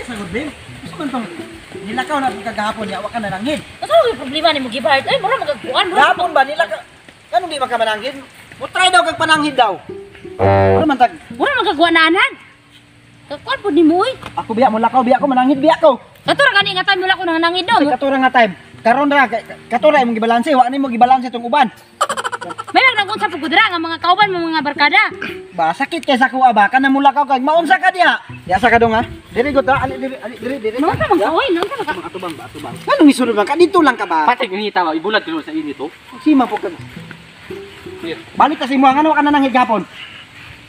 Sa good babe. Gusto man tong nilakaw na akong kagahapon niya, wa ka nananghid. Asa may problema nimo gibahard? Ay, mura magagkuan, mura. Gahapon ba nilakaw? Kanong di man ka mananghid? Mo try daw kag pananghid daw. Ano man tag Mura magagwa na anhan. Kakuan pud nimo oy. Ako biya mo lakaw biya ko mananghid biya ko. Katura gani nga time wala ko nanganangid do. Kasi katura nga time. Karon ra katura imong gibalanse, wa nimo gibalanse tong uban. May lang nagunsa pud ko dira nga mga kauban mo mga barkada. Ba sakit kay sa kuha ba kana mulakaw kag maunsa ka diha. Diha sa kadong ha. Diri gud ta, ali diri, ali diri diri. Naunsa man ka oy, naunsa man ka. Atubang ba atubang. Nganong isunod man ka dito lang ka ba? Patay ngita ba ibulat kino sa inyo to. Sima po ka. Balik ta sa imo ngano ka na nanghid gapon.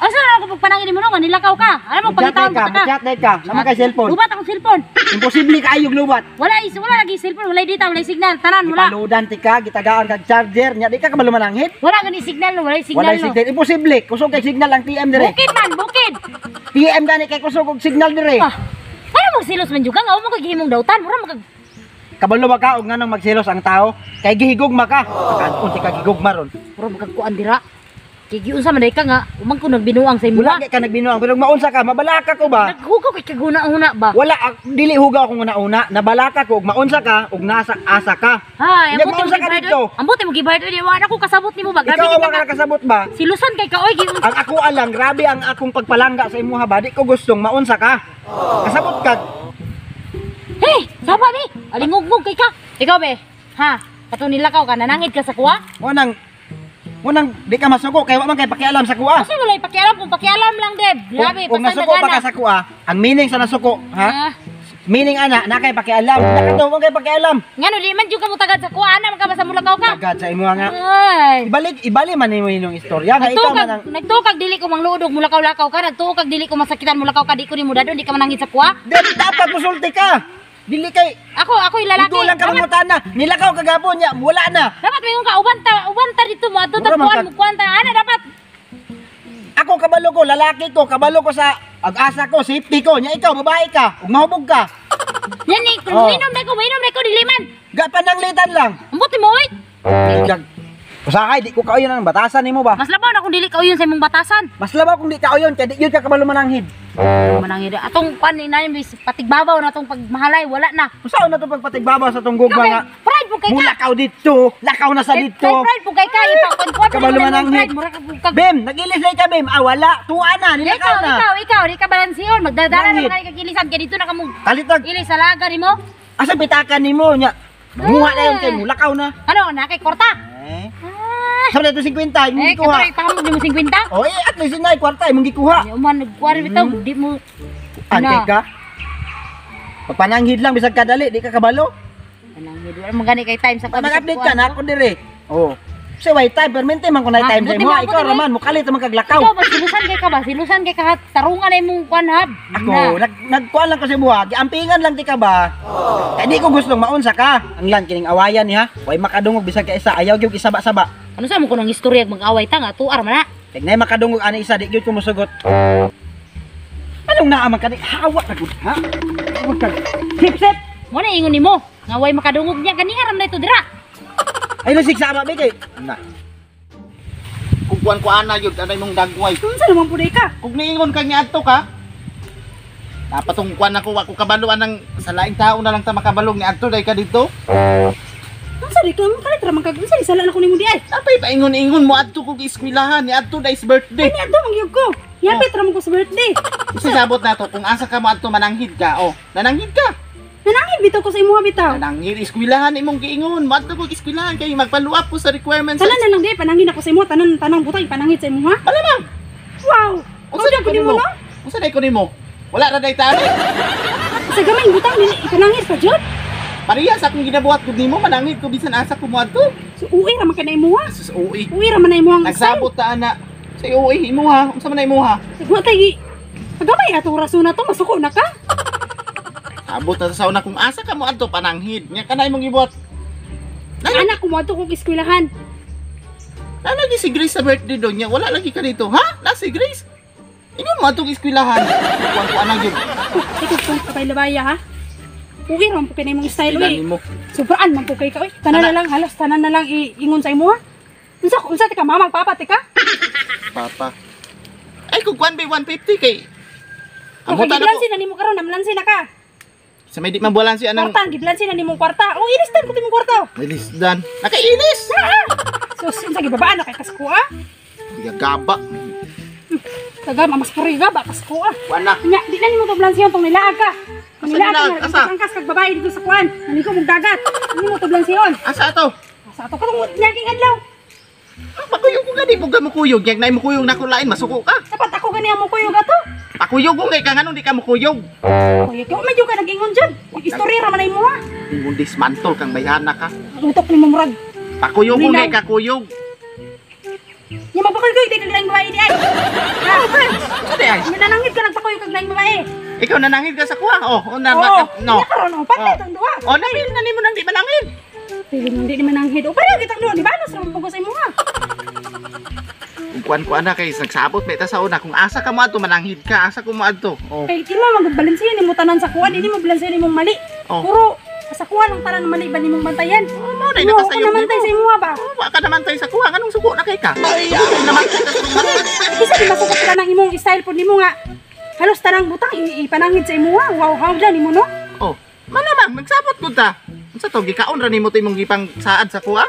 Asa na ako pagpanangin nimo no nga nilakaw ka. Alam mo Mag-chat pangitaon ka, ka. mag-chat ka, naman kay cellphone. Lubat akong cellphone. Imposible kaayog lubat. Wala is wala lagi cellphone, wala data, wala signal, tanan wala. Ipaludan ti ka, gitagaan kag charger, nya di ka kabalo mananghid. Wala gani signal no, wala signal Walay no. signal, imposible. Kusog kay signal ang TM dire. Bukid man, bukid. TM gani kay kusog og signal dire. Ah. Ano mo silos man jud ka nga mo kay gihimong dautan, mura magag Kabalo ba ka og nganong magselos ang tao? Kay gihigugma ka. Kaon ti ka gigugma ron. mura magagkuan dira. Kay giunsa man day ka nga, umang ko nagbinuang sa imo. Wala kay ka nagbinuang pero maunsa ka, mabalaka ko ba? Naghugaw kay kaguna-una ba? Wala dili hugaw akong una-una, nabalaka ko og maunsa ka og nasa asa ka. Hay, Hindi, ang buti mo maunsa ka gibahard. dito. oy. Ang buti mo gibahard oy, wala ko kasabot nimo ba? Grabe Ikaw kay ang ka. wala kasabot ba? Silusan kay ka oy, giunsa. Ang ako alang, grabe ang akong pagpalangga sa imuha ba? Di ko gustong maunsa ka. Kasabot ka. Hey, saba ni. Alingugngog kay ka. Ikaw be. Ha? Kato nilakaw ka, nanangid ka sa kuwa? Mo nang di ka masuko kay wa man kay pakialam sa kuha. Kasi wala pakialam kung pakialam lang, Deb. Grabe, Kung basta nasuko pa ka nagana. sa kuha, ang meaning sa nasuko, ha? Ah, Meaning ana, na kay pakialam. Nakato wa kay pakialam. ngano di man jud ka mutagad sa kuwa, ana man ka basta mulakaw ka. Agad sa imuha nga. Ay. Ibalik, ibali man nimo inyong istorya nga ikaw man Nagtukag, ang nagtukag dili ko mangluodog mulakaw-lakaw ka, nagtukag dili ko masakitan mulakaw ka, di ko nimo dadon, di ka manangid sa kuwa. Dili dapat musulti ka. Dili kay Ako, ako'y lalaki. Ito lang ka Dapat, mangutana. Nilakaw kagapon niya, wala na. dapat mingon ka uban ta dito mo adto ta Mura man kuan ka- mo kuan ta. Ana dapat. Ako kabalo ko, lalaki ko, kabalo ko sa ag-asa ko, safety ko. Nya ikaw, babae ka, ug mahubog ka. Yan ni, Oh. minom na ko dili man. Gapananglitan lang. Ambuti mo oy. Gag. Usahay, di ko kauyon ang batasan nimo ba? Mas labaw na kung dili ka uyon sa imong batasan. Mas labaw kung di ka uyon, kay di yun ka kabalo mananghid. Manangid. Atong kuan ni namin bis patigbabaw na atong pagmahalay wala na. Usaon na itong pagpatigbabaw sa tong gugma Ikaw nga. kay pride po kay ka. Mulakaw dito, lakaw na sa Kay dito. kay pride po kay ka ipakuan-kuan Kabalo mananghid. Mura ka kag Bim, nag-ilis na ka, Bim. Ah, wala. Tuwa na, nilakaw Ikaw, na. ikaw, ikaw, di ka balanseyon. Magdadala Langit. naman ka kagilisan kay dito na ka mo. Kalitag, Ilis sa laga nimo. asa pitakan nimo nya? Muha na yun kay mulakaw na. Ano, na kay korta. Eh. Ah, Sabi na ito 50, imong eh, gikuha. katuray pahamog nimo 50. Oh, eh, at least yun na, kwarta, imong gikuha. Di man nagkuan bitaw, di mo. Angkay Ano? ka? Papananghid lang, bisag kadali, di ka kabalo. Mananghid wala man gani kay time sa kuan. Mag-update ka na ako dire. Oh. Kasi way time, permente man ko na Ah, time sa buti imo. ba, Ikaw buti ba? raman, mukalit man kaglakaw. Ikaw ba silusan kay ka ba? Silusan kay ka tarungan na imong kuan hab. Ako, nagkuan lang ko sa buha, giampingan lang ti ka ba? Kay di ko gustong maunsa ka. Ang lan kining awayan ni ha. Way makadungog bisag ka isa, ayaw gyud isaba-saba. Ano sa mo kunong istorya mag-away ta nga tuar man na. Kay nay makadungog ani isa, di gyud ko mosugot. Anong naa man kani? Hawa ka gud, ha? Hawa ka. Sip sip. Mo na ingon nimo nga way makadungog niya gani aram na ito dira. Ay lusig sama ba kay. Na. Kung kuan ko ana yun, anay mong dagway. Unsa naman pud ka? Kung niingon ka niya adto ka, dapat tong kuan ako, ako kabalo anang sa laing tao na lang ta makabalog ni adto day ka dito. Unsa di ka mo kalit ra man kag unsa di sala na ko nimo di ay. Napay paingon-ingon mo adto kog eskwelahan ni adto day is birthday. Ni adto man gyud ko. Yapit ra man ko sa birthday. Kasi sabot na to kung asa ka mo adto mananghid ka, oh, nananghid ka. Nanangin bitaw ko sa imuha bitaw. Nananghid eskwelahan imong giingon, mo adto kog eskwelahan kay magpaluap ko sa requirements. Tanan na lang di panangin ako sa imuha, tanan tanang butang ipanangit sa imuha. Malamang. Wow. Unsa Unsa day ko nimo no? Unsa day ko nimo? Wala ra day tani. Sa gamay butang dili ipanangit pa jud. Pareha sa akong ginabuhat ko nimo mananghid ko bisan asa ko mo adto. So uwi ra man kay na imuha. Sus uwi. Uwi ra man na imuha ang style. Nagsabot ta ana. Sa uwi imuha, unsa man na imuha? Siguro tay gi Pagamay atong rason na to masuko na ka. Abot na sa una kung asa ka mo adto pananghid. Nya kanay mong gibuhat. Anak ko mo adto kog eskwelahan. Na lagi si Grace sa birthday do niya. Wala lagi ka dito, ha? Na si Grace. Ingon mo atong eskwelahan. Kuan ko ana gyud. Ikaw kung kapay labaya ha. Uwi ra man po kay na imong style Ilan uy. nimo. Sobraan man po kay ka uy. Tanan na lang halos tanan na lang iingon sa imuha. Unsa unsa ti ka mama papa ti ka? Papa. Ay kung kuan ba 150 kay. Ang Amutan na ako. na nimo karon namlansi na ka. Sa may di mabalansi anang Kwarta, giblansi na nimong kwarta. Oh, ilistan ko timong kwarta. Ilisdan. Nakainis. Sus, unsa gibabaan na kay kasko ah? Gaba. Taga mamas puri gaba kasko ah. Wala. Nya, di na nimo to blansiyon tong nilaag ka. Asa Nilaag nilaag? ka, Asa? angkas kag babae dito sa kuan. Naligo mong dagat. Hindi mo to blansiyon. Asa ato? Sa ato katong nyaging adlaw. Pakuyog ko gani pug mo kuyog, yag nay mo kuyog na kulain masuko ka. Dapat ako gani ang mukuyog ato. Pakuyog ko kay ka nganong di ka mukuyog. Kuya, kaya medyo ka nag-ingon dyan. Istorya ra man ay mo ha. Ingon dismantle kang bayhana ka. Ang utok ni mo murag. Pakuyog ko Linaw. kay ka kuyog. Nya mapakuy di kag laing babae di ay. Ha? Ano di ay? Nya nanangit ka nagpakuy kag laing babae. Ikaw nanangid ka sa kuha. Oh, oh na, Oo. no. Nya karon oh, pantay Oh. tong duha. Oh, nangil na nimo nang di manangil. Pili nang di ni mananghid. O pareho kitang duha di ba? Nas ra man sa imo ha. Kung kuan kuan na kay nagsabot may ta sa una kung asa ka moadto mananghid ka, asa ko moadto. Oh. Kay di mo magbalansihin nimo tanan sa kuan, di mo balansihin nimong mali. Oh. Puro sa kuan ang tanan mali ba nimong bantayan. Oh, mao na Mo ako nakasayop naman tay sa nimo. imo ba? Oh, wa ka naman tay sa kuha nganong suko na kay ka. Suko naman kay ka sa mali. Kisa di masukot ka ng imong style po nimo nga. Halos tanang butang ipanangid sa imo ha. Wow, how dyan nimo no? Oh, malamang nagsabot gud ta. Unsa to gikaon ra nimo to imong gipang saad sa kuha?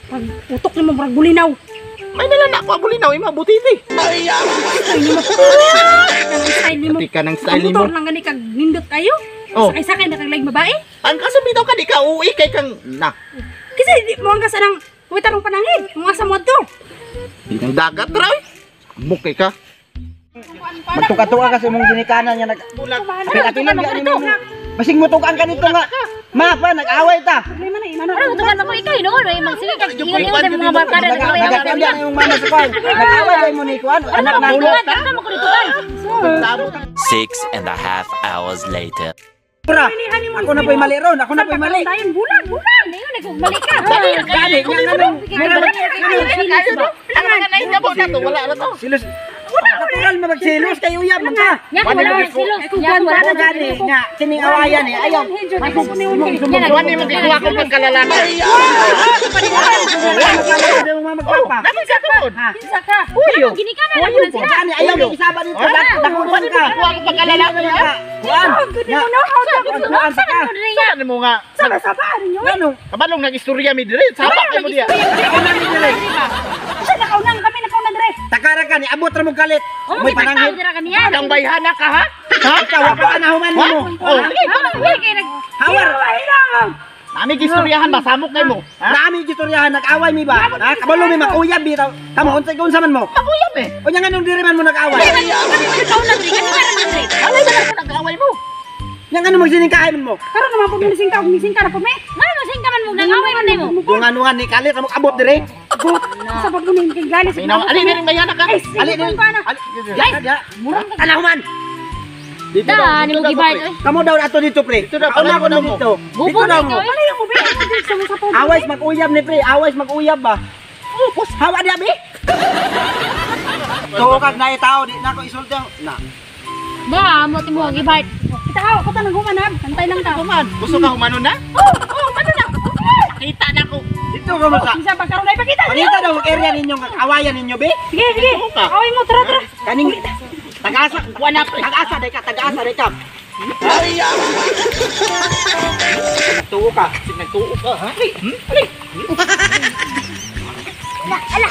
Pag utok nimo murag bulinaw. May nala na ako abulinaw imo butiti. Style nimo. Ang style nimo. Pati ka ng style Ang nimo. motor lang gani kag nindot kayo. Oh. Sakay-sakay na kag laing babae. Ang kaso bitaw ka di ka uwi kay kang na. Kasi di mo ang kasanang kuwi tarong panangid. Mo asa mo adto. Di nang dagat ra. oy. Amok kay ka. Magtuka-tuka kasi mong ginikanan niya nag Bulag. Apil-apilan ka nimo. Basig mo tukan ka nito nga. Ma, pa nag-away ta. Problema na imano. Ano tukan ako ikaw ino no imang sige kag ingon ingon sa mga barkada nag-away away. Nagakambya na yung mama sa kuan. Nag-away ba mo ni kuan? Anak na Tukan, ano mo kuan? Sabot. 6.5 hours later. Pra. Ako na po'y mali ron. Ako na po'y mali. Dayon bulag, bulag. Ingon nag mali ka. Gani, nga nganong. Ang mga nahitabo na to wala ra to. Silos. Natural mabagsilos kay uyab man ka. Nya ko wala silos. Nya ko wala Wala gani nga kining awayan eh. Ayaw. Kuan nimo gikuha ko pagkalalaki. Magpapa. Dapat sa tuod. Ha. Kinsa ka? Uyo. Ginikanan na ko sila. Gani ayaw may isaba dito. Dakupan ka. Kuha ko pagkalalaki. ha? Kuan. Mo no, how da Kuan sa ka. Sa nimo nga. Sa sa pa ninyo. Nganong? Kabalong nag-istorya mi dire. Saba kay mo diya. Ako na ni dire. Sa nakaunang kami nakaunang dire. Takara ka ni abot ra mong kalit. Oh, May pananghid. dira kaniya. Kang bayhana ka ha? Ha? Ikaw wa pa na human nimo. Oh, sige. kay nag Hawar. Nami gistoryahan ba samok kay mo? Ha? Nami gistoryahan nag-away mi ba? Ha? Kabalo mi makuyab bitaw. Kamo unsay unsa man mo? Makuyab eh. Unya nganong diri man mo nag-away? nakaunang diri kani karon diri. Alay ba na nag-away mo? Nya nganong magsiningkahay man mo? Karon naman po minising ka, minising ka na po me. Ngano sing ka man mo nag-away man nimo. Dungan-dungan ni kalit ra mo abot dire. Sa pag gumin kay galis. Minaw, ali na rin bayhana ka. Ay, sige Ali pa ni. na. Ali. Ya. Ana human. Dito Da ni mo gibay oy. Kamo daw ato dito pre. Dito daw, Kauna ko palayo na mo. dito. Gubo Dito na daw mo. ikaw, eh. Palayo mo be. Sa mo sa po. Aways mag-uyab ni pre, aways mag-uyab ba? Upos, hawa diya be. Tuo kag naay tao di na ko isulti ang na. Da mo timo gibay. Kita aw, ko tanang human ha. Antay lang ta. Human. Gusto ka humanon na? Oh, oh, mano na. Kita na ko. Dito ka mo sa. Kinsa pa karon ay pakita. Panita daw ang area ninyo nga awayan ninyo be. Sige, sige. Dito ka. Away mo, tara, tara. Kaning tagasa, kuan na pre. Tagasa day ka, tagasa day ka. Tuo ka. Nagtuo ka ha? Ali. Ali. Ala.